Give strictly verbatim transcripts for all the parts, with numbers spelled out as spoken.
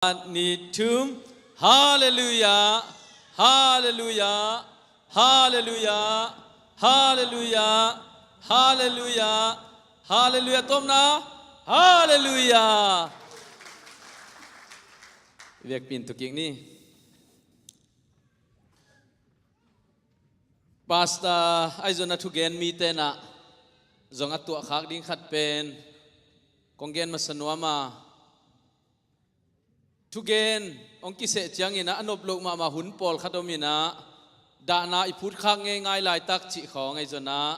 Khat, nih, thum. Halleluiah. Halleluiah. Halleluiah. Halleluiah. Halleluiah. Halleluiah. Tawpna. Halleluiah. Vekpi in tu kik ni. Pastor ahi zongin a thugen mite in ah zong a tuahkhak ding khat pen kong gen masa nuam a, thugen hong kiseh ciangin ah a nop loh mahmah hun pawlkhat om in ah, dahna i phutkhak ngeingai laitak cih khawng ahi zongin ah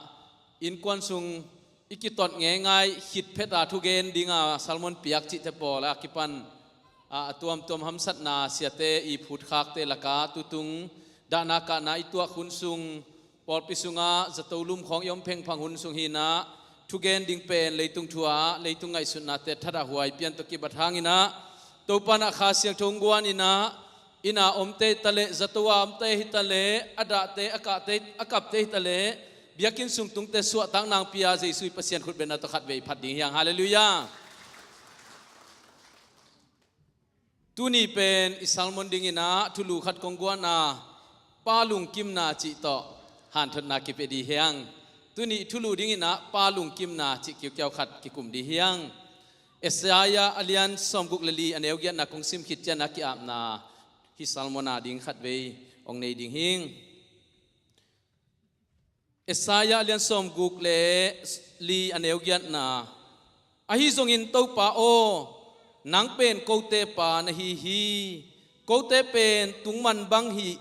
innkuan sung i kitot ngeingai khit phet a thugen dinga sermon piak cihte pawl a kipan a, a tuamtuam hamsatna siate i phutkhakte laka tutung dahna kahna i tuak hun sung, pawlpi sungah zato lum khawng i om phengphang hun sung hi in ah, thugen ding pen leitung thu ah leitung ngaihsutnate that a huai pian tawh kibat hang in ah, Topa in ah Kha Siangtho hong guan in ah, inn a omte hi ta leh, zato a omte hi ta leh, a dahte, a kahte, a kapte hi ta leh, biakinn sung tungte suahtak nangpi a Jesuh i Pasian khutbetna tawh khatvei phat ding hi hang. Halleluiah. Tuni pen i sermon dingin ah thulu khat kong guan a, Pa lungkimna cih tawh hanthotna kipia ding hi hang. Tuni i thulu dingin ah Pa lungkimna cih kiukiau khat kikum ding hi hang. Isaiah a lian sawmguk le li a neu giatna kong sim khit ciangin a ki-apna hih sermon a ding khatvei hong nei ding hi. Isaiah a lian sawmguk le li a neu giatna. Ahi zongin Topa aw, nang pen kote pa na hi hi. Kote pen tungman bang hi,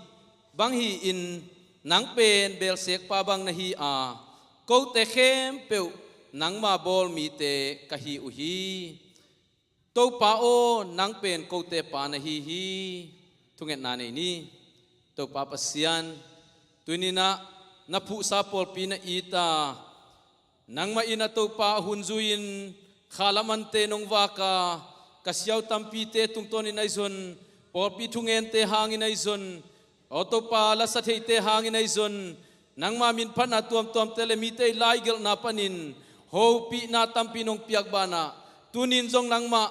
bang hi-in nang pen belsekpa bang na hi a, kote khempeuh nangma bawl mite ka hi uh hi. Topa aw, nang pen kote pa na hi hi. Thungetna nei ni. Topa Pasian, tuni-in ah na phuhsa pawlpi na it a, nangmah in ah Topa a hun zui-in kha lamante nong vak a, ka siau tampite tungtawnin ahi zong, pawlpi thungente hangin ahi zong, aw Topa, lasa theite hangin ahi zong, nangma minphatna tuamtuamte le mite i laigelhna panin hopihna tampi nong piak banah, tuni-in zong nangmah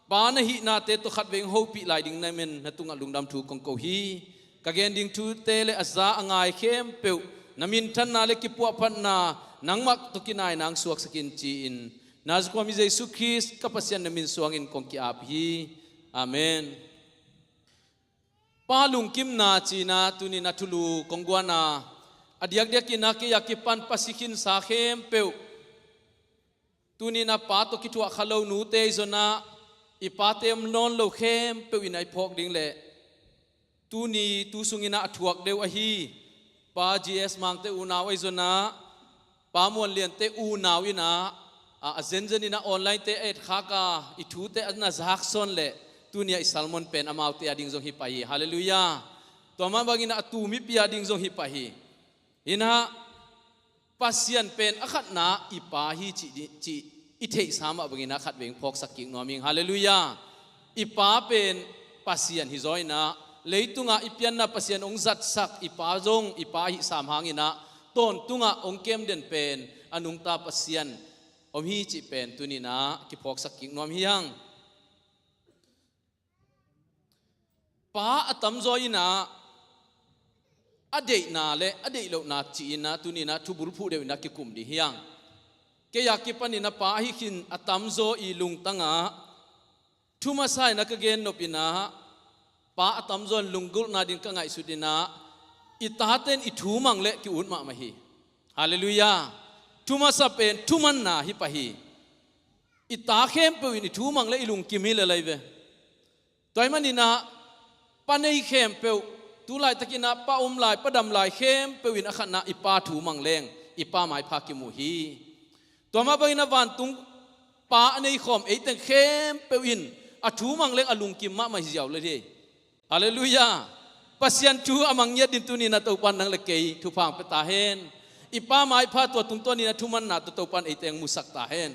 pa na hihnate tawh khatvei hong hopih lai ding na hi-in na tungah lungdam thu kong ko hi. Ka gen ding thute le a za a ngai khempeuh na minthanna le kipuahphatna nangmah tawh kinaina hong suaksak in ci-in, Nazareth khuami Jesuh Khrist ka Pasian na min suangin kong ki-ap hi. Amen. Pa lungkimna ci-in ah tuni-in ah thulu kong guan a, a diakdiakin ah kei a kipan pasi khinsa khempeuh, tuni-in ah pa tawh kithuah kha lo nute ahi zong ah, i pate om nawn lo khempeuh in ah i phawk ding leh, tuni tu sungin ah a thuak deuh ahi Pa G S Mangte unau ahi zong ah, Pa Muan Liante unau in ah, a, a zenzen in ah online-te a etkhak a, i thute a na zaksawn leh, tuni-a i sermon pen amaute a ding zong hi pah hi. Halleluiah. Tua mah bangin ah a tum i pia ding zong hi pah hi. Hi-in ah Pasian pen a khatna i Pa hi cih di, cih i theihsa mah bangin ah khatvei hong phawksak kik nuam ing. Halleluiah. I Pa pen Pasian hi zaw in ah, leitungah i pianna Pasian hong zatsak i Pa zong i Pa ahi sam hangin ah, tawntungah hong kem den pen a nungta Pasian om hi cih pen tuni-in ah kiphawksak kik nuam hi hang. Pa a tamzaw in ah a deihna le a deih lohna ci-in ah tuni-in ah thubulphuh deuh in ah kikum ding hi hang. Kei a kipanin ah pa ahi khin a tamzaw i lungtangah thu masa in ah ka gen nop in ah, pa a tamzaw in lunggulhna ding ka ngaihsut in ah, i tate in i thu mang leh ki-ut mahmah hi. Halleluiah. Thu masa pen thumanna hi pah hi. I ta khempeuh in i thu mang leh i lungkim hi lel hi ve. Tua ahih manin ah pa nei khempeuh, tu laitakin ah pa om lai, pa dam lai khempeuh in a khatna i Pa thu mang leng i Pa maipha kimu hi. Tua mah bangin ah vantung Pa a nei khawm ei teng khempeuh in a thu mang leng a lungkim mahmah hi ziau lel hi. Halleluiah. Pasian thu a mang ngiat ding tuni-in ah Topa'n nang le kei thupha hong pia ta hen. I Pa maipha tua tungtawnin ah thumanna tawh Topa'n ei teng musak ta hen.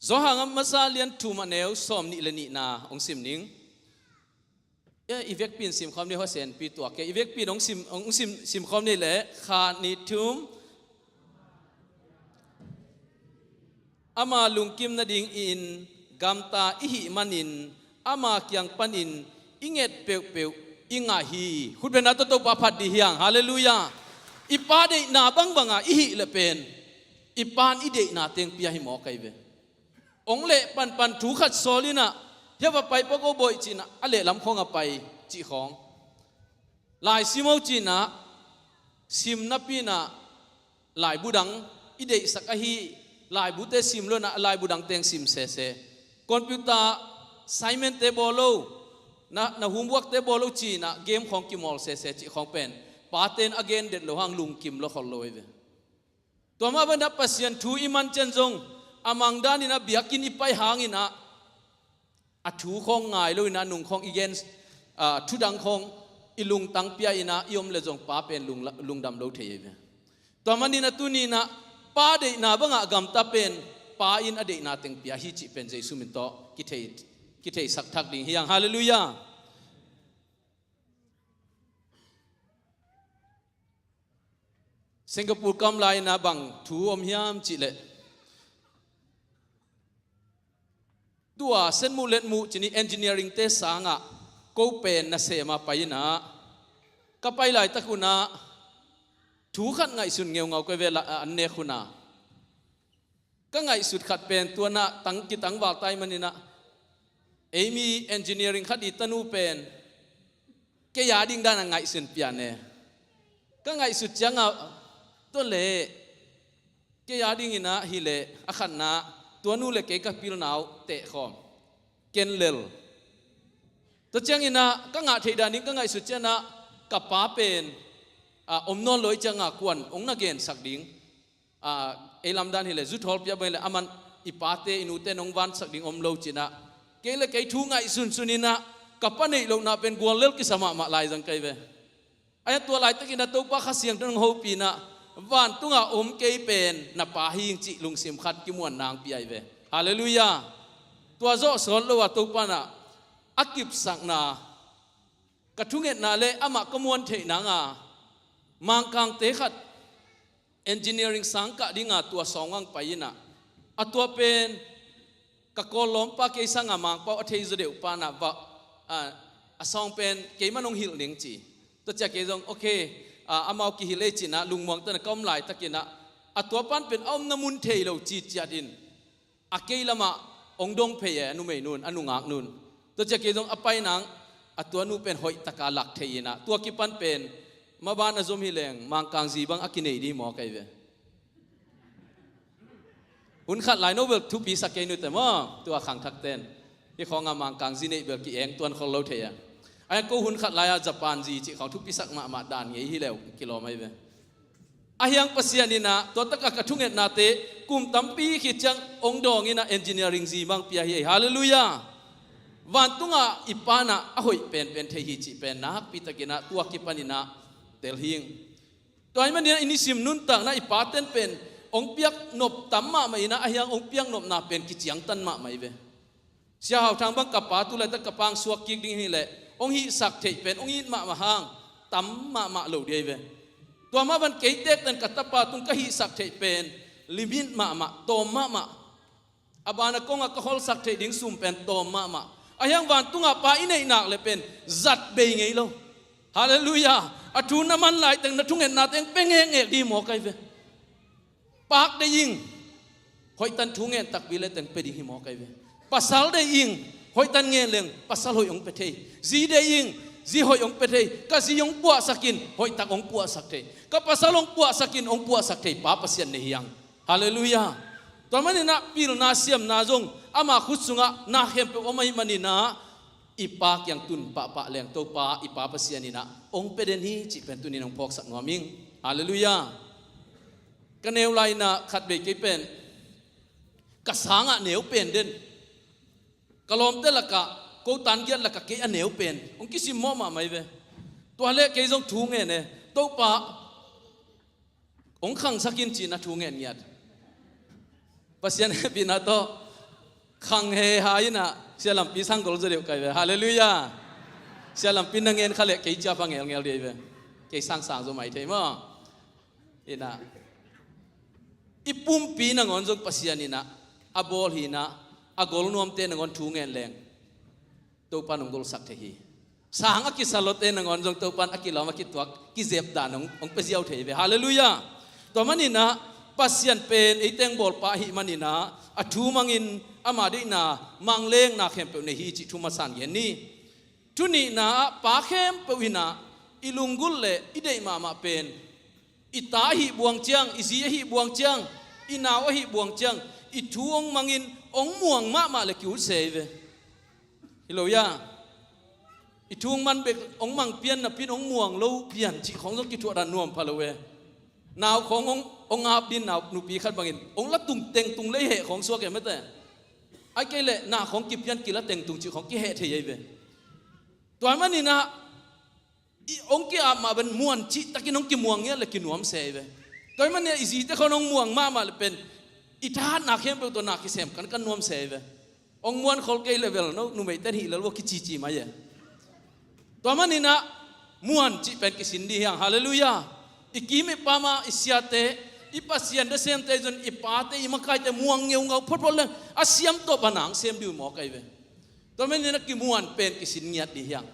Johan a masa lian thum a neu sawmnih le nihna hong sim ning. Eh, i vekpi in sim khawm ni, hua senpi tuak kei. I vekpi in hong sim, hong sim, sim khawm ni leh, khat, nih, thum. Ama lungkim nadingin gamta i hih manin ama kiang panin i nget peuhpeuh i ngah hi. Khutbetna tawh Topa phat dih hiang. Halleluiah. I pa deihna bangbanga i hih le pen i pan i deihna teng pia hi maw kai ve. Ong leh panpan thu khat sawl inah, hia va pai pok o boih cinah a lehlam khawng a pai cih khawng. Lai sim o cinah sim napi inah laibu dang i deihsak ahi, laibute sim lo inah laibu dang teng sim sese. Computer assignment-te bawl lo, na, na homework-te bawl lo cinah game khawng kimawl sese cih khawng pen paten a gen det lo hang lungkim lo khol lo hi ve. Tua mah banah Pasian thu i man ciang zong a mang daninah biakinn i pai hanginah a thu khawng ngai lo inah nung khawng i gen, ah, thudang khawng i lungtang pia inah i om le zong pa pen lung, lungdam lo thei hi ve. Tua maninah tuninah pa deihna bangah gamta pen pa in a deihna teng pia hi cih pen Jesu min tawh kithei, kitheisak thak ding hiang. Halleluiah. Singapore kam lai inah bang thu om hiam cihleh, tua Senmuh Letmuh cini engineering-te sangah ko pen nasema pai inah ka pai laitak hunah thu khat ngaihsun ngeungau ka ve la, an nek hunah ka ngaihsut khat pen tuanah tang kitangval tai maninah eimi engineering khat i tanu pen kei a ding danah ngaihsun pian e. Ka ngaihsut ciangah tua leh kei a dinginah hileh a khatna tuanu le kei ka pilna uh tehkhawm ken lel. Tua cianginah ka ngah theih danin ka ngaihsut cianah ka pa pen, ah, om nawn lo i ciangah kuan ong na gensak ding. Ah, ei lamdan hileh zuthawl pia bang hileh aman i pate i nute nong vansak ding om lo cinah kei le kei thu ngaihsunsun inah ka pa neih lohna pen guallel kisa mahmah laizang kai ve. Aia tua laitakinah Topa Kha Siangtho nong hopih inah vantungah om kei pen na pa hing cih lungsim khat kimuan nang pia hi ve. Halleluiah. Tua zawh sawt lo a Topa inah a kipsakna ka thungetna le amah ka muan theih nanga Mangkangte khat engineering sang kah dinga tua sawng ang pai inah a tua pen ka Kawllawmpa kei sanga Mangpau a thei zaw deuh pa inah va, a, a sawng pen keimah nong hilh ning ci. Tua cia kei zong okay, a, amau kihilh ei cinah lungmuang tanah ka om laitakinah a tua pan pen a omna mun thei lo ci ciatin a kei lamah ong dong phei e, a numei nun, a nungak nun. Tua cia kei zong a pai nang a tua nu pen hoihtaka lak thei inah tua kipan pen maban a zom hi leng Mangkang zi bang a kinei dih maw kai ve. Hun khat lai no bel thupi sak kei nute maw, tua khangthakten. Hi khawnga Mangkang zi neih bel ki-eng tuan khol lo thei a. Aia ko hun khat lai-a Japan zi cih khawng thupisak mahmah dan ngei hi leu kilawm ahi ve. Ahiang Pasian inah tua takah ka thungetnate kum tampi khit ciang ong dawng inah engineering zi bang pia hi ei. Halleluiah. Vantungah i pa inah a hoih penpen thei hi cih pen nakpitakinah tua kipan inah tel hing. Tua ahih maninah i nisim nuntakna i paten pen ong piak nop tam mahmah inah ahiang ong piak nopna pen kiciangtan mahmah hi ve. Sia Hau Thang bang ka pa tu laitak ka pa ang suak kik ding hileh ong hihsak theih pen ong it mahmah hang tam mahmah lo dih hi ve. Tua mah ban kei tekten ka tapa tung ka hihsak theih pen limit mahmah, tawm mahmah. A bana kongah ka holsak theih ding sum pen tawm mahmah. Ahiang vantungah pa i neih nak le pen zat bei ngei lo. Halleluiah. A thu na man laiteng na thungetna teng pe ngekngek dih maw kai ve. Pak deih ing, hoihtan thu ngen takpi le teng pe ding hi maw kai ve. Pasal deih ing, hoihtan ngen leng pasal hoih ong pe thei. Zi deih ing, zi hoih ong pe thei. Ka zi ong puahsak in, hoihtak ong puahsak thei. Ka pasal ong puahsak in, ong puahsak thei. Pa Pasian nei hiang. Halleluiah. Tua maninah pilna siamna zong ama khut sungah na khempeuh om ahih maninah i pa kiang tun pahpah leng Topa i pa Pasian inah ong pe den hi cih pen tunin ong phawksak nuam ing. Halleluiah. Ka neu lai inah khat vei kei pen ka sangah neu pen den. Ka lawmte lakah ko tan giat lakah kei a neu pen ong kisim mawh mahmah hi ve. Tua leh kei zong thu ngen e. Topa ong khangsak in cih na thu ngen ngiat. Pasian hehpihna tawh khang he ha inah sia lampi sang gol zaw deuh kai ve. Halleluiah. Sia lampi na ngen kha leh kei ciap a ngelngel dih ve. Kei sangsang zaw mai thei maw. Inah i pumpi nangawn zong Pasian inah a bawl hi-in ah, a gol nuamte nangawn thu ngen leng Topa'n hong golsak thei hi. Sang a kisa lote nangawn zong Topa'n a kilawm a kituak kizep dan hong, hong pia ziau thei ve. Halleluiah. Tua manin ah Pasian pen ei teng bawlpa ahih manin ah a thu mangin ama deihna mang leng na khempeuh nei hi cih thu masa-in gen ni. Thu nihna ah pa khempeuh in ah i lunggulh le i deih mahmah pen i ta ahih buang ciang, i zi ahih buang ciang, i nau ahih buang ciang, i thu hong mangin hong muang mahmah le ki-ut se hi ve. Hi lo hia? I thu hong mang bek, hong mang pian napi-in hong muang lo pian cih khawng zong kithuah dan nuam pha lo e. Nau khawng hong, hong ap ding, nau nupi khat bangin hong la tung teng tung lei heh khawng suak e mate. Ahih kei leh na khawng kipian kila teng tung cih khawng kiheh thei ahi ve. Tua ahih manin ah i hong ki-ap mah bangin muan cihtakin hong kimuang ngiat le kinuam se hi ve. Tua ahih manin ah i zite khawng hong muang mahmah le pen i thahatna khempeuh tawh na kisem kankan nuam se hi ve. Hong muan khol kei le bel no, numeite'n hih lel vo, kicici mai e. Tua ahih manin ah muan cih pen kisin ding hi hang. Halleluiah. I kim i pam a, i siate, i Pasian nasemte, zong i pate, i makaite muang ngeungau photphot leng a siam tawh bang hang sem ding uh mawk ahi ve. Tua ahih manin ah kimuan pen kisin ngiat ding hi hang.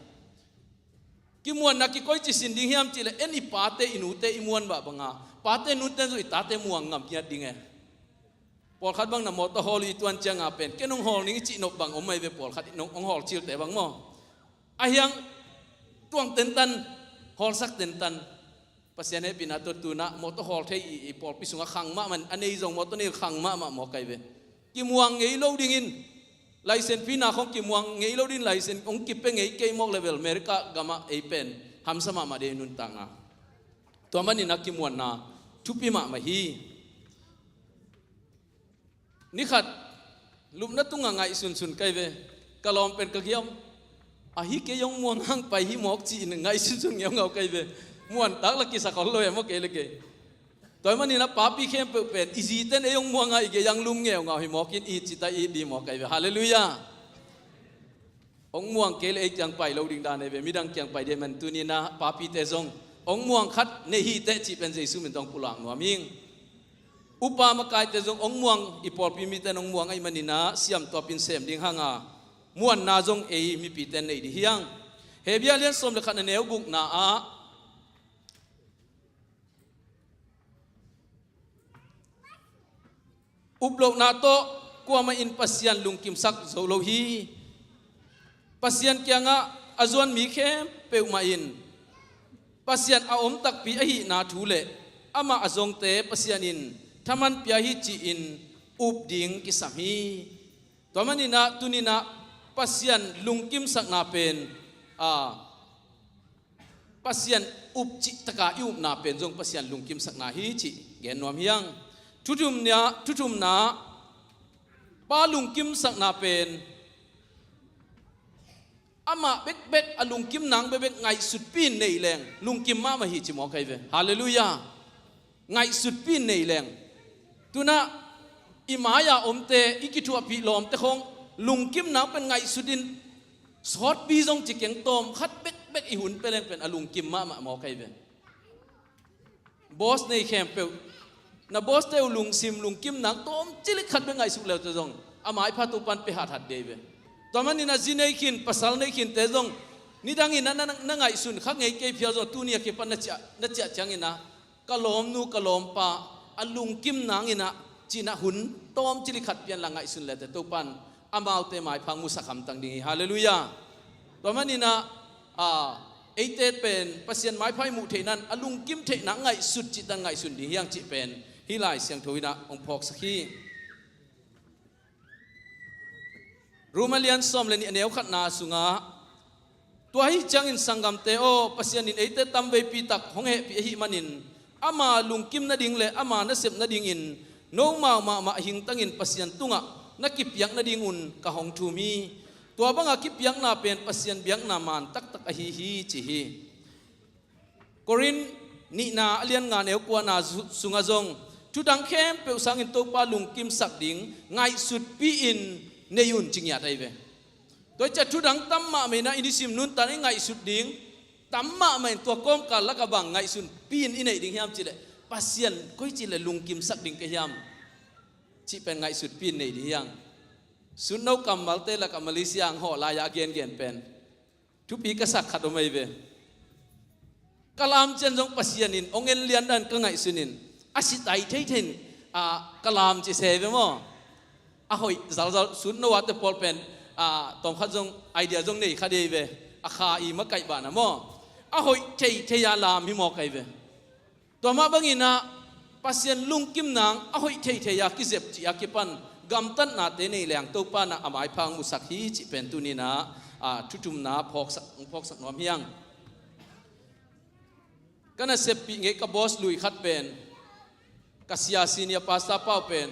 Kimuanna kikoici sin ding hiam cih leh, en i pate i nute i muan mah bang a, pate nute zong i tate muang ngam ngiat ding e. Pawlkhat bang na mawtaw hawl i tuan ciang a pen, ken hong hawl ning i cih nop bang om ahi ve, pawlkhat in hong, hong hawl cilte bang maw. Ahih hang tuang tentan, hawlsak tentan. Pasian hehpihna tawh tu-in ah mawtaw hawl thei i, i pawlpi sungah khang mahmah, a nei zong mawtaw nei khang mahmah mawk ahi ve. Kimuang ngei lo dingin, license fee na khawng kimuang ngei lo dingin, license hong kipia ngei kei mawk le bel America gamah ei pen hamsa mahmah ding nuntakna. Tua ahih manin ah kimuanna thupi mahmah hi. Ni khat lupna tungah ngaihsunsun ka hi ve. Ka lawm pen ka kiam, ahi kei hong muang hang pai hi mawk ci-in ngaihsunsun ngeungau ka hi ve. Muantak la kisa khol lo e maw kei le kei. Tua ahih manin ah papi khempeuh pen i zite'n ei hong muang a, i gei hong lum ngeungau hi mawk in, i it cih tak i it ding mawk ka hi ve. Halleluiah. Hong muang kei le ei kiang pai lo ding dan ahi ve, midang kiang pai ding ahih man tuni-in ah papite zong hong muang khat nei hi teh cih pen Jesu min tawh pulak nuam ing. Upa makaite zong hong muang, i pawlpi mite'n hong muang ahih manin ah siam tawpin sem ding hang a, muanna zong ei mipite'n nei ding hi hang. Hebru a lian sawm le khat, a neu gukna ah, uplohna tawh kuamah in Pasian lungkimsak zo lo hi. Pasian kiangah a zuan mi khempeuh mah in Pasian a om takpi ahihna thu le amah a zongte Pasian in thaman pia hi ci-in up ding kisam hi. Tua ahih manin ah tuni-in ah Pasian lungkimsakna pen, a, Pasian up cih tak a i upna pen zong Pasian lungkimsakna hi cih gen nuam hi hang. Thuthumna, thuthumna, pa lungkimsakna pen amah bekbek, a lungkim nang bekbek ngaihsutpi-in nei leng lungkim mahmah hi ci mawk ka hi ve. Halleluiah. Ngaihsutpi-in nei leng. Tu-in ah i mai-a omte, i kithuahpih lawmte khawng lungkim nang pen ngaihsutin sawtpi zong ci keng, tawm khat bekbek i hun pia leng pen a lungkim mahmah mawk ka hi ve. Boss nei khempeuh, na boss-te uh lungsim lungkim nang tawm cilik khat bek ngaihsut le uh teh zong a maipha Topa'n pia hathat ding hi ve. Tua ahih manin ah zi nei khin, pasal nei khinte zong nidangin ah na, na, na ngaihsun kha ngei kei phial zong tuni a kipan na ciah, na ciah ciangin ah ka lawmnu, ka lawmpa a lungkim nangin ah ci-in ah hun tawm cilik khat pia inla ngaihsun le teh Topa'n amaute maipha musak hamtang ding hi. Halleluiah. Tua ahih manin ah, a, eite pen Pasian maipha i muh theih nang, a lungkim theih nang ngaihsut cih tak ngaihsun ding hi hang cih pen hih Lai Siangtho in ah hong phawksak hi. Rom a lian sawm le nih, a neu khatna sungah, tua ahih ciangin sanggamte aw, Pasian in eite tamveipi tak hong hehpih ahih manin ama lungkim nading le ama nasep nadingin nomau mahmah hingtangin Pasian tungah na kipiak nadingun ka hong thum hi. Tua banga kipiakna pen Pasian biakna man taktak ahi hi ci hi. Korin nihna a lian nga, neu kuana zu-, sungah zong thudang khempeuh sangin Topa lungkimsak ding ngaihsutpi-in nei un ci ngiat ahi ve. Tua hi ciah thudang tam mahmah in ah i nisim nuntak i ngaihsut ding tam mahmah in, tua kawmkal lakah bang ngaihsunpi-in i neih ding hiam cih leh Pasian koici leh lungkimsak ding ka hiam? cih pen ngaihsutpi in nei ding hi hang. Sutno kammalte lakah Malaysia ang hawh lai-ah a gengen pen thupi ka sak khat om ahi ve. Ka lam ciang zong Pasian in hong en lian dan ka ngaihsun in a si tai thei thei in, ah, ka lam ci se ve maw? A hoih zalzal, sutno a te pawl pen, ah, tawmkhat zong idea zong nei kha dei ve. A kha i makaih banah maw, a hoih thei thei a lam hi mawk ahi ve. Tua mah bangin ah Pasian lungkim nang a hoih thei thei a kizep cih a kipan gamtatnate nei leng Topa in ah a maipha hong musak hi cih pen tuni-in ah, ah, thu thumna phawksak, phawksak nuam hi hang. Ka naseppih ngei ka boss lui khat pen, ka sia senior pastor pa uh pen,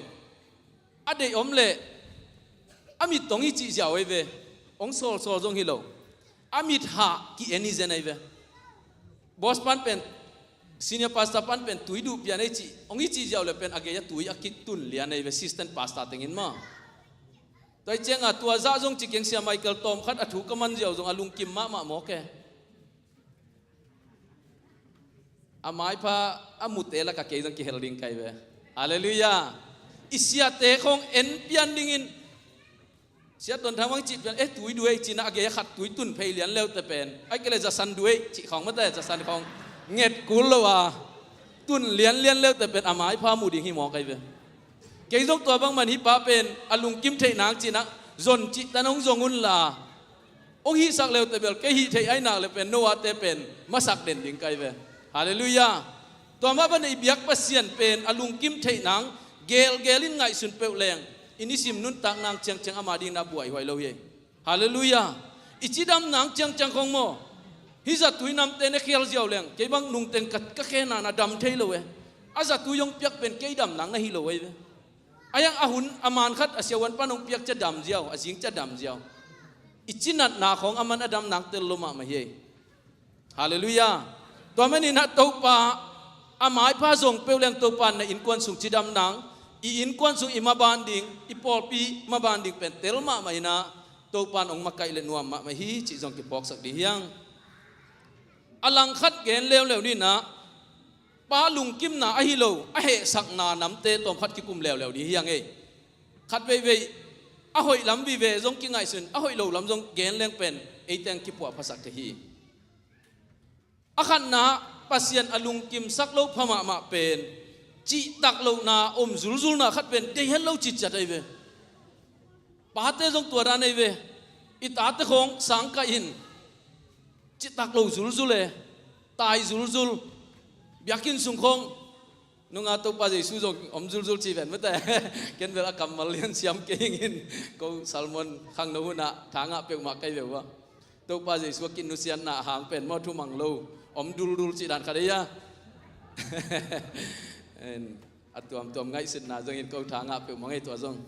a deih om leh a mit tawh hong hi cih ziau ahi ve. Hong sawlsawl zong hi lo, a mit hah ki-en hi zen ahi ve. Boss pan pen, senior pastor pan pen tui duh pian ei cih, hong hi cih ziau leh pen a gei-ah tui a kitun lian ahi ve, assistant pastor tengin maw. Tua hi ciangah tua zah zong ci keng, Sia Michael, tawmkhat a thu ka man ziau zong a lungkim mahmah mawk e. A maipha a mute lakah kei zong kihel ding ka hi ve. Halleluiah. I siate khawng en pian dingin, Sia Ton Thang bang cih pian, eh, tui duh ei ci-in ah a gei-ah khat tui tun phei lian leute pen, ahih kei leh zasan duh ei cih khawng mate, zasan khawng nget kul lo a tun lianlian leute pen a maipha mu ding hi mawk ahi ve. Kei zong tua bang man, hih pa pen a lungkim theih nang ci-in ah zon cih tan hong zong un la, hong hihsak leute bel kei hih theih ahih nak leh pen Noah-te pen masak den ding ka hi ve. Halleluiah. Tua mah bangin i biak Pasian pen a lungkim theih nang gelgel in ngaihsun peuh leng, i nisim nuntak nang ciangciang ama dingin ah buaihuai lo hi. Halleluiah. I cidam nang ciangciang khawng maw, hih zatui namte ne khial ziau leng, kei bang nungteng ka, ka khe nana dam thei lo e. A zatui hong piak pen kei dam nang na hi lo ahi ve. A hiang a hun a man khat a siavuan pan hong piak ciang dam ziau, a zing ciang dam ziau. I cinatna khawng a man a dam nang tel lo mahmah hi. Halleluiah. Tua manin ah Topa a maipha zong peuh leng Topa in na innkuan sung cidam nang, i innkuan sung i maban ding, i pawlpi maban ding pen tel mahmah in ah Topa in hong makaih leh nuam mahmah hi cih zong kiphawksak ding hi hang. A langkhat gen leuleu ni-in ah, pa lungkimna ahi lo a hehsakna namte tawmkhat kikum leuleu ding hi hang ei. Khat veivei a hoih lam vive zong kingaihsun, a hoih lo lam zong gen leng pen ei teng kipuahphasak thei hi. A khatna, Pasian a lungkimsak lo pha mahmah pen cihtak lohna om zulzulna khat pen deih het lo citciat ahi ve. Pate zong tua dan ahi ve. I tate khawng sangkah in cihtak lo zulzul e, tai zulzul. Biakinn sung khawng nunga Topa Jesu zong om zulzul ci ven mate. Ken bel a kammal lian siam kei ing in, ko sermon khangno hun ah tha ngah peuhmah ka hi ve uh a. Topa Jesu a kinusiatna a hang pen maw, thumang lo, om duldul cih dan khat ei a. A tuamtuam ngaihsutna zongin ko tha ngah peuhmah ngei tua zong.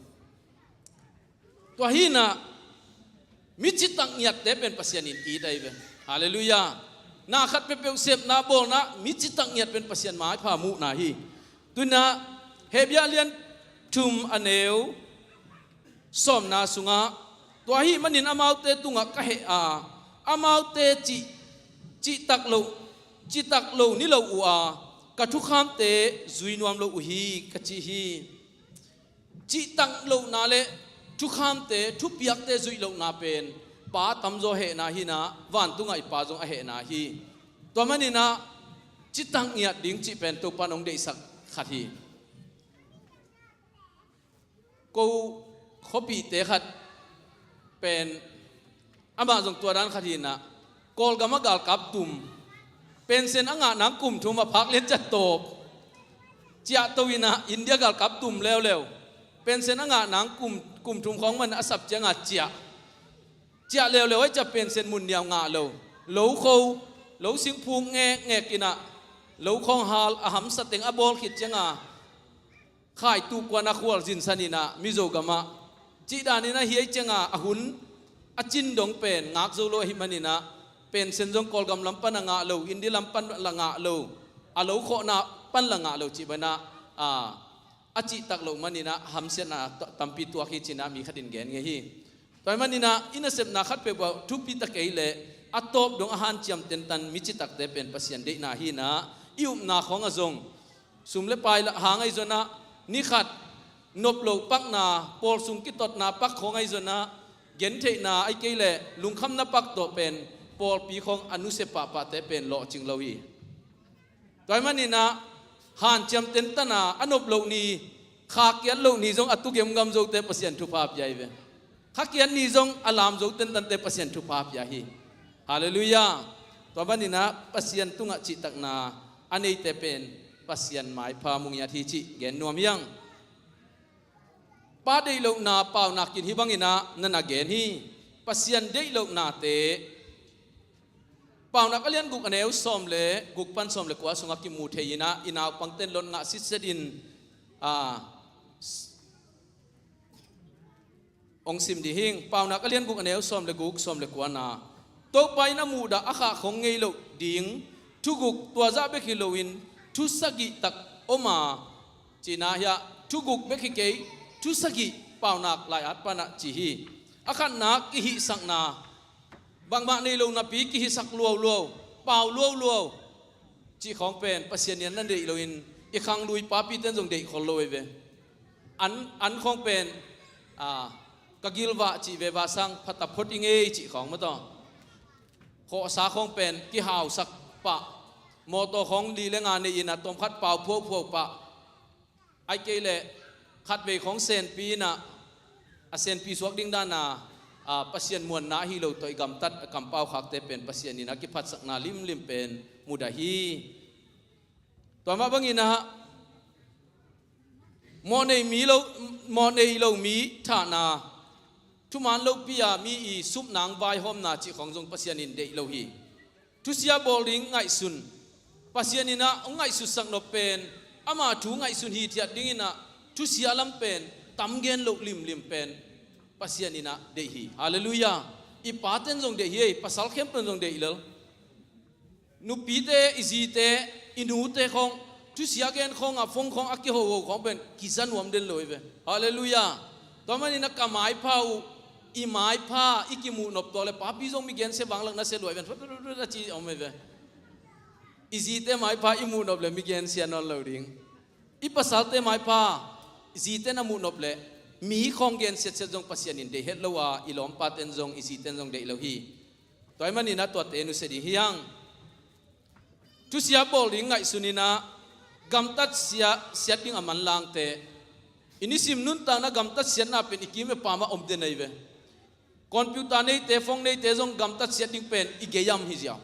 Tua hi-in ah, mi citak ngiatte pen Pasian in it ahi ve. Halleluiah. Na khat peuhpeuh sepna bawlna, mi citak ngiat pen Pasian maipha muhna hi. Tu-in ah, Hebru lian thum a neu sawmna sungah, tua ahih manin amaute tungah ka heh a, amaute cih, cihtak lo, cihtak lo ni lo uh a, ka thukhamte zui nuam lo uh hi, ka ci hi. Cihtak lohna le thukhamte, thupiakte zuih lohna pen Pa tamzaw hehna hi-in ah, vantungah i Pa zong a hehna hi. Tua manin ah, citak ngiat ding cih pen Topa in hong deihsak khat hi. Ko khuapihte khat pen, amah zong tua dan khat hi-in ah, Kawlgam ah galkap tum, pension a ngah nang kum thum a phak lian ciang tawp, ciahto in ah India galkap tum leuleu. Pension a ngah nang kum, kum thum khawng man a sap ciangah ciah. Ciah leuleu ahih ciang pension mun niau ngah lo. Lo kho, lo singphuk ngekngek in ah, lo khawng hal a hamsa teng a bawl khit ciangah, khaitu kuan a khual zinsan in ah, Mizo gam ah. Cih dan in ah, hi ei ciangah a hun a cin dong pen ngak zo lo ahih manin ah, pension zong Kawlgam lam pan a ngah lo, India lam pan la ngah lo, a lo khawhna pan la ngah lo cih bang in ah, a, a cihtak loh manin ah hamsiatna ta-, tampi tuak hi ci-in ah mi khat in gen ngei hi. Tua ahih manin ah, i nasepna khat peuhpeuh ah thupi ta kei leh, a tawp dong a hanciam tentan mi citakte pen Pasian deihna hi-in ah, i upna khawngah zong sum le pai la hang ahi zongin ah, ni khat nop loh pakna, pawl sung kitotna pak khawng ahi zongin ah, gentheihna ahih kei leh lungkhamna pak tawh pen pawlpi khawng a nusia pahpahte pen lawhcing lo hi. Tua ahih manin ah hanciam tentana a nop loh ni, kha kiat loh ni zong a tu gemgam zote Pasian thupha pia hi ve. Kha kiat ni zong a lam zo tentante Pasian thupha pia hi. Halleluiah. Tua ahih manin ah Pasian tungah cihtakna a neite pen Pasian maipha mu ngiat hi cih gen nuam hi hang. Pa deih lohna Paunak in hih bangin ah na na gen hi. Pasian deih lohnate Paunak a lian guk a neu sawm le guk pan sawm le kua sungah kimu thei in ah, i naupangten lot ngah sitset in, ah, hong sim dih hing. Paunak a lian guk a neu sawm le guk, sawm le kua na, Topa in a muhdah a khah khong ngei loh ding thu guk, tua zah bek hi loin thu sagih tak om a, cihna hi a, thu guk bek hi kei, thu sagih Paunak lai-at panah ci hi. A khatna kihihsakna, bangmah nei lo napi kihihsak luauluau, pau luauluau cih khawng pen Pasian in a na deih loin i khanglui papiten zong deih khol lo hi ve. An, an khawng pen, a, ka gilvah cih ve, vasang phataphot i ngei cih khawng maw taw. Khawhsa khawng pen kihausak pah, mawtaw khawng li le nga nei in ah tawmkhat pau phuaphuau pah. Ahih kei leh khatvei khawng senpi in ah, a senpi suak ding dan a, a, Pasian muanna ahi lo tawh i gamtat a kampau khakte pen Pasian in a kiphatsakna limlim pen mudah hi. Tua mah bangin ah mawhnei mi lo, mawhnei lo mi thahna, thuman lopi a mi i supna hong vaihawmna cih khawng zong Pasian in deih lo hi. Thusia bawl ding ngaihsun, Pasian in ah hong ngaihsutsak nop pen, ama thu ngaihsun hithiat dingin ah thusia lam pen tam gen loh limlim pen Pasian in ah deih hi. Halleluiah. I paten zong deih hi, pasal khempeuh in zong deih lel. Nupite, i zite, i nute khawng thusia gen khawng a, phone khawng a kihoho khawng pen kiza nuam den lo hi ve. Halleluiah. Tua manin ah ka maipha uh, i maipha i kimuh nop tawh le papi zong mi gensia vanglak nasia lua hi ven, a ci om hi ve. I zite maipha i muh nop le mi gensia nawn lo ding. I pasalte maipha i zite na muh nop le mi khawng gensiatsia zong Pasian in deih het lo a, i lawmpaten zong, i ziten zong deih lo hi. Tua ahih manin ah tuate nusia ding hi hang. Thusia bawl ding ngaihsun in ah gamtat sia, siat ding a manlangte. I nisim nuntakna gamtat siatna pen i kim i pam ah om den ahi ve. Computer neite, phone neite zong gamtat siat ding pen i gei am hi ziau.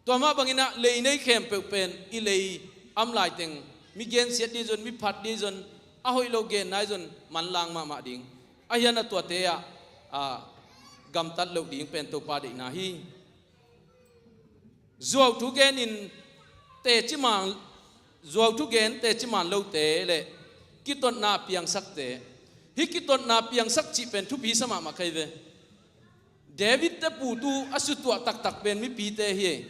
Tua mah bangin ah lei nei khempeuh pen i lei am laiteng mi gensiat ding zon, mi phat ding zon, a hoih lo genna hi zon manlang mahmah ding. Ahi hang a tuate ah, a, gamtat loh ding pen Topa deihna hi. Zuau thu genin teci man, zuau thu gen teci man lote le kitotna piangsakte. Hih kitotna piangsak cih pen thupi sa mahmah kei ve. David te putu a sutuah taktak pen mipite hi.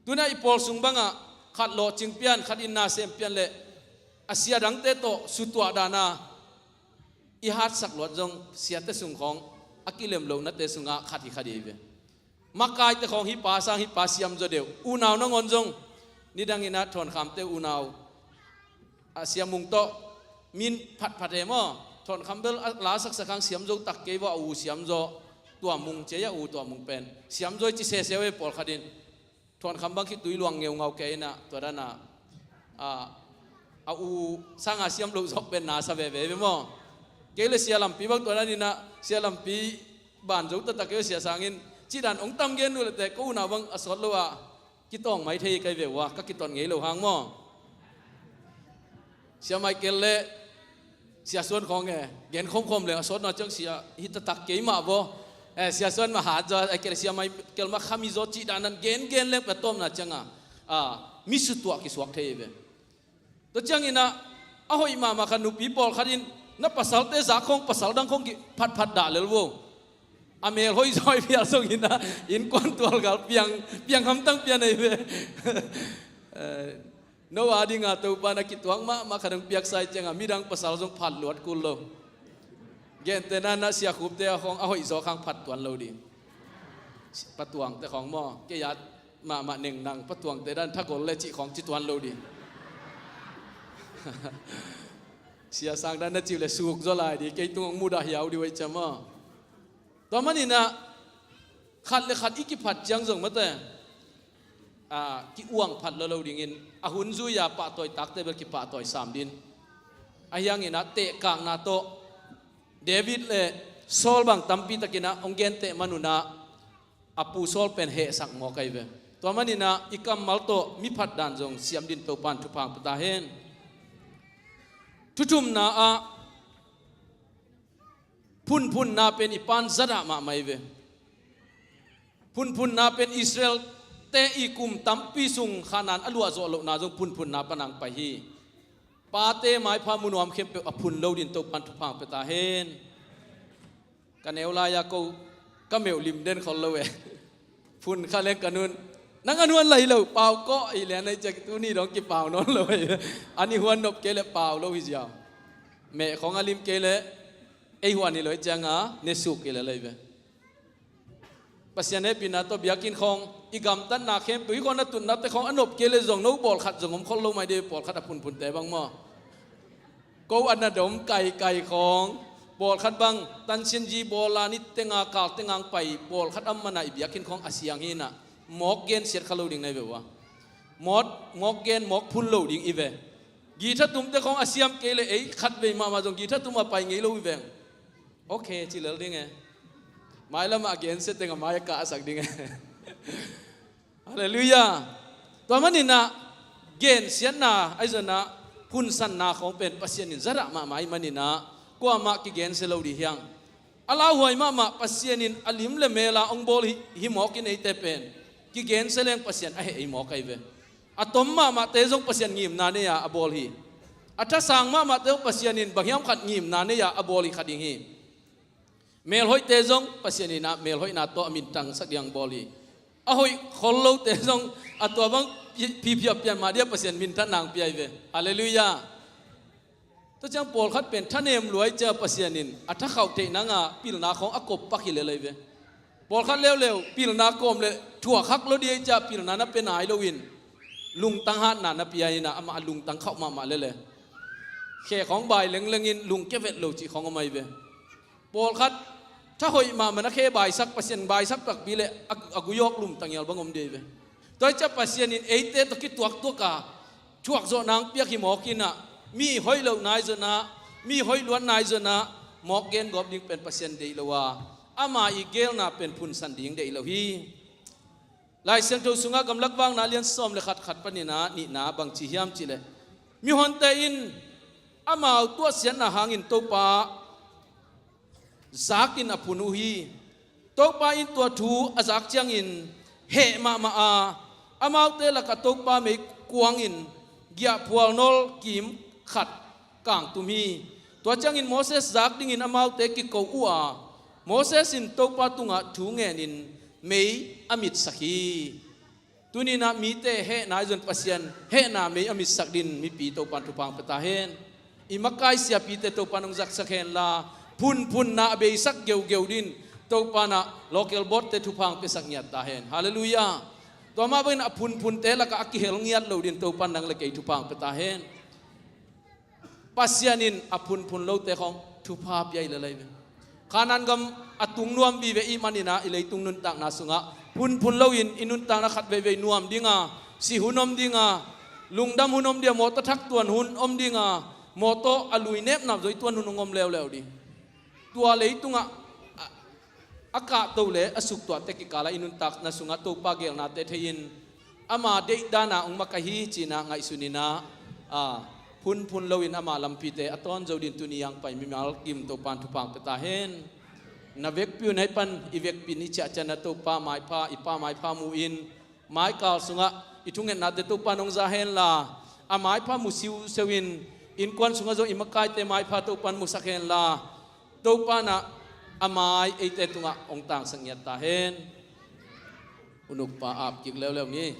Tuna i pawl sung bangah khat lawhcing pian, khat in na sem pian le a sia dangte tawh sutuah dana i hatsak luat zong siate sung khawng a kilem lohnate sungah khat hi kha dih hi ve. Makaite khawng hih pa sang hih pa siamzaw deuh. Unau nangawn zong nidangin ah Thawn Khamte unau a Sia Mung tawh min phatphat e maw. Thawn Kham bel a la saksak hang siamzaw tak kei vaw, a u siamzaw Tua Mung ci a, u Tua Mung pen siamzaw i ci seseu e pawlkhat in. Thawn Kham bang khitui luang ngeungau kei in ah tua dan ah, a, a u sanga siam loh zawk pen na sa veve ve maw. Kei le Sia Lampi bang tua dan in ah, Sia Lampi ban zo taktak kei, Sia Sang in cih dan hong tam gen uh leh teh ko unau bang a sawt lo ah kitawng mai thei kei ve uh a, ka kiton ngei lo hang maw. Sia Michael le Sia Suan khawng e, gen khawmkhawm leng a sawtna ciang sia hi taktak kei mah vaw. Eh, Sia Suan mah hat zaw, eh, kei le Sia Michael mah khami zaw cih dan nan gengen leng pia tawmna ciang a, ah, mi sutuah kisuak thei ve. Tua ciangin ah a hoih mahmah khat nupi pawlkhat in na pasalte zak khawng pasal dang khawng kiphatphat dah lel vo. A mel hoih zaw i phial zongin ah innkuan tualgal piang, piang hamtang pian ahi ve. Eh, no a dinga Topa na kituak mahmah khat hong piaksa i cianga midang pasal zong phat luat kul lo. Gentehna na Sia Khupte a khawng a hoih zaw khang phat tuan lo ding. Pa Tuangte khawng maw, kei at mahmah neng nang Pa Tuangte dan thagol le cih khawng ci tuan lo ding. Sia Sang Dan na cih uh leh suk zaw lai ding, kei tung hong mudah hiau ding uh ei ciam aw. Tua maninah khat le khat i kiphat ciang zong mate, a, ki-uang phat lo lo dingin a hun zui-a pahtawi takte bel kipahtawi sam din. Ahi hanginah tehkakna tawh David le Saul bang tampi takinah hong genteh manunah a pu Saul pen hehsak mawk ahi ve. Tua maninah i kammal tawh mi phat dan zong siam din Topan thupha hong pia ta hen. Thuthumna ah phunphunna pen i pan zadah mahmah ahi ve. Phunphunna pen Israel-te i kum tampi sung Kanaan a luahzawh lohna zong phunphunna pan hong pai hi. Pate maipha mu nuam khempeuh a phun lo din Topan thupha hong pia ta hen. Ka neu lai-a ko ka meuh lim den khol lo e. Phun kha leng ka nun, nang a nuan lai lo, pau kawh hi leh a nei ciak tuni dong kipau nawn lo e. An i huan nop kei leh pau lo hi ziau. Meh khong a lim kei leh ei huan hi lo hi cianga ne suk hi leh lai ve. Pasian hehpihna tawh biakinn khawng i gamtatna khempeuh, hih khawng na tutnate khawng a nop kei leh zong no bawlkhat zong om khol lo mai dei, bawlkhat a phunphunte bang maw. Ko a na dom kaikai khawng, bawlkhat bang tansianzi bawla nitenga kaltenga hong pai, bawlkhat a mana i biakinn khawng a siang hinah mawk gensiat kha lo ding na hi ve uh a. Mawk, mawk gen, mawk phun lo ding i ve. Githa tumte khawng a siam kei leh ei khatvei mahmah zong githa tum a pai ngei lo i veng. Ok, ci lel ding e. Mailamah a gensia teng a mai a kahsak ding e. Halleluiah. Tua maninah gensiatna ahi zonah phunsanna khawng pen Pasian in zadah mahmah ahi maninah kuamah kigensia lo dih hiang. A lauhuai mahmah Pasian in a lim le mela hong bawl hi, hi mawk in eite pen kigensia leng Pasian a heh ei mawk ahi ve. A tom mahmahte zong Pasian ngimna nei-a a bawl hi. A thasang mahmahte zong Pasian in bang hiam khat ngimna nei-a a bawl hi kha ding hi. Melhoihte zong Pasian inah melhoihna tawh a mintangsak ding bawl hi. A hoih khol lote zong a tua bang pi-, phiphiap pian mah dia Pasian minthanna hong pia hi ve. Halleluiah. Tua ciang pawlkhat pen thanem luai cia Pasian in a thakhauh theih nanga pilna khawng a kop pak hi lel ahi ve. Pawlkhat leuleu pilna kawm le thuak hak lo dih ahi cia pilna na pia nai loin lungtang hatna na pia inah amah a lungtang khauh mahmah lele. Khe khawng bai lenglengin lungkia vet lo cih khawng om ahi ve. Pawlkhat thahoih mahmah na khe baisak, Pasian baisak takpi le a, a guyawk lumtang ial bang om dih ahi ve. Tua hi cia Pasian in eite tawh kituaktuak a thuakzawhna hong piak hi mawk inah mi hoih loh nai zonah, mi hoih luat nai zonah mawk gen gawp ding pen Pasian deih lo a, ama i geelna pen phunsan ding deih lo hi. Lai Siangtho sungah Gamlak Vakna lian sawm le khat, khat paninah nihna bang ci hiam cih leh, mihonte in amau tuahsiatna hangin Topa zakin a phun uh hi. Topa in tua thu a zak ciangin heh mahmah a, amaute lakah Topa meikuangin giahphual nawl kim khat kangtum hi. Tua ciangin Moses zak dingin amaute kiko uh a, Moses in Topa tungah thu ngenin mei a mitsak hi. Tuninah mite hehna ahi zon Pasian hehna mei a mitsak din mipi Topan thupha hong pia ta hen. I makai siapite Topan hong zaksak henla, phunphunna a beisak geugeu din Topan ah local board-te thupha hong piasak ngiat ta hen. Halleluiah. Tua mah bangin a phunphunte lakah a kihel ngiat lo din Topan nang le kei thupha hong pia ta hen. Pasian in a phunphun lote khawng thupha pia hi lel ahi ve. Kanaan gam a tung nuam vive i hih maninah i leitung nuntakna sungah phunphun loin i nuntakna khat veivei nuam dinga, si hun om dinga, lungdam hun om dinga, mawtaw thak tuan hun om dinga, mawtaw a lui nepnap zaw i tuan hun hong om leuleu ding. Tua leitungah a, a kahto le a suktuahte kikalah i nuntakna sungah Topa geelnate thei-in ama deih dana hong makaih hi cinah ngaihsun inah, a, phunphun loin ama lampite a tawn zo din tuni a hong pai mimal kim Topan thupha hong pia ta hen. Na vekpi un hei pan i vekpi in i ciahciahna Topa maipha, i Pa maipha mu in, maikal sungah i thungetnate Topan hong za henla, a maipha mu siuseu in, innkuan sungah zong i makaite maipha Topan musak henla, Topan ah a mai eite tungah hong tangsak ngiat ta hen. U nukpa ap kik leuleu ni.